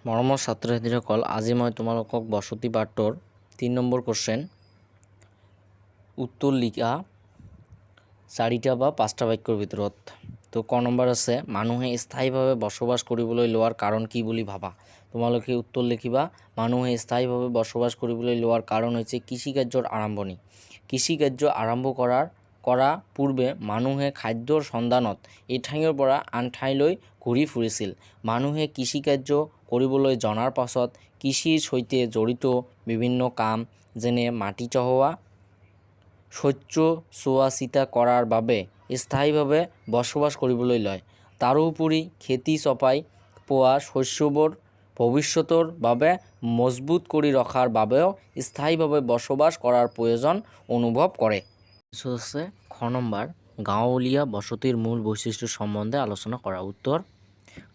মৰমৰ ছাত্ৰ ছাত্ৰীসকল, আজি মই তোমালোকক বসতি পাঠটোৰ 3 নম্বৰ কুৱেশ্যন উত্তৰ লিখা, চাৰিটা বা পাঁচটা বাক্যৰ ভিতৰত। তো ক নম্বৰ আছে, মানুহে স্থায়ীভাৱে বসবাস কৰিবলৈ লোৱাৰ কাৰণ কি বুলি ভাবা? তোমালোকে উত্তৰ লিখিবা, মানুহে স্থায়ীভাৱে বসবাস কৰিবলৈ লোৱাৰ কাৰণ হৈছে কৃষিকাৰ্যৰ আৰম্ভণি। কৃষিকাৰ্য আৰম্ভ কৰা পূৰ্বে মানুহে খাদ্যৰ সন্ধানত এঠাইৰ পৰা আন ঠাইলৈ ঘূৰি ফুৰিছিল। মানুহে কৃষিকাৰ্য কৰিবলৈ জনাৰ পাছত কৃষিৰ সৈতে জড়িত বিভিন্ন কাম, যেনে মাটি চহোৱা, শস্য চোৱা চিতা কৰাৰ বাবে স্থায়ীভাৱে বসবাস কৰিবলৈ লয়। তাৰোপৰি খেতি চপাই পোৱা শস্যবোৰ ভৱিষ্যতৰ বাবে মজবুত কৰি ৰখাৰ বাবেও স্থায়ীভাৱে বসবাস কৰাৰ প্ৰয়োজন অনুভৱ কৰে। পিছত আছে খ নম্বৰ, গাঁৱলীয়া বসতিৰ মূল বৈশিষ্ট্য সম্বন্ধে আলোচনা কৰা। উত্তৰ,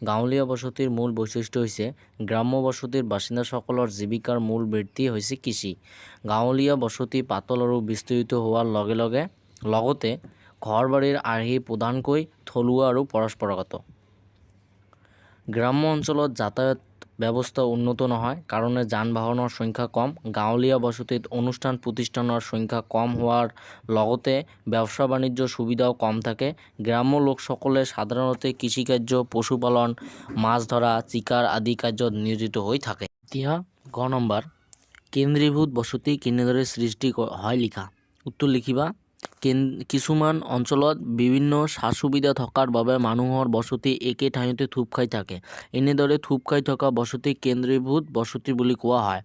গাঁৱলীয়া বসতিৰ মূল বৈশিষ্ট্য হৈছে গ্ৰাম্য বসতিৰ বাসিন্দাসকলৰ জীৱিকাৰ মূল বৃত্তি হৈছে কৃষি। গাঁৱলীয়া বসতি পাতল আৰু বিস্তৃত হোৱাৰ লগে লগে লগতে ঘৰ বাৰীৰ আৰ্হি প্ৰধানকৈ থলুৱা আৰু পৰম্পৰাগত। গ্ৰাম্য অঞ্চলত যাতায়াত ব্যৱস্থা উন্নত নহয় কাৰণে যান বাহনৰ সংখ্যা কম। গাঁৱলীয়া বসতিত অনুষ্ঠান প্ৰতিষ্ঠানৰ সংখ্যা কম হোৱাৰ লগতে ব্যৱসা বাণিজ্যৰ সুবিধাও কম থাকে। গ্ৰাম্য লোকসকলে সাধাৰণতে কৃষিকাৰ্য, পশুপালন, মাছ ধৰা, চিকাৰ আদি কাৰ্যত নিয়োজিত হৈ থাকে। এতিয়া গ নম্বৰ, কেন্দ্ৰীভূত বসতি কেনেদৰে সৃষ্টি হয় লিখা। উত্তৰ লিখিবা, কিছুমান অঞ্চলত বিভিন্ন সা সুবিধা থকাৰ বাবে মানুহৰ বসতি একে ঠাইতে থূপ খাই থাকে। এনেদৰে থূপ খাই থকা বসতিক কেন্দ্ৰীভূত বসতি বুলি কোৱা হয়।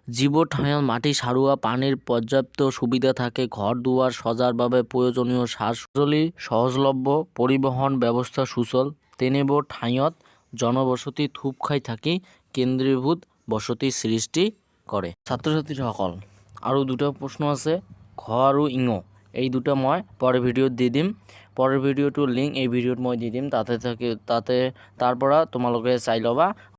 যিবোৰ ঠাইত মাটি সাৰুৱা, পানীৰ পৰ্যাপ্ত সুবিধা থাকে, ঘৰ দুৱাৰ সজাৰ বাবে প্ৰয়োজনীয় সাজ সঁজুলি সহজলভ্য, পৰিবহণ ব্যৱস্থা সুচল, তেনেবোৰ ঠাইত জনবসতি থূপ খাই থাকি কেন্দ্ৰীভূত বসতিৰ সৃষ্টি কৰে। ছাত্ৰ ছাত্ৰীসকল, আৰু দুটা প্ৰশ্ন আছে, ঘ আৰু ইঙ। এই দুটা মই পৰেৰ ভিডিওত দি দিম। পৰেৰ ভিডিওটোৰ লিংক এই ভিডিঅ'ত মই দি দিম। তাতে থাকি তাতে তাৰ পৰা তোমালোকে চাই ল'বা।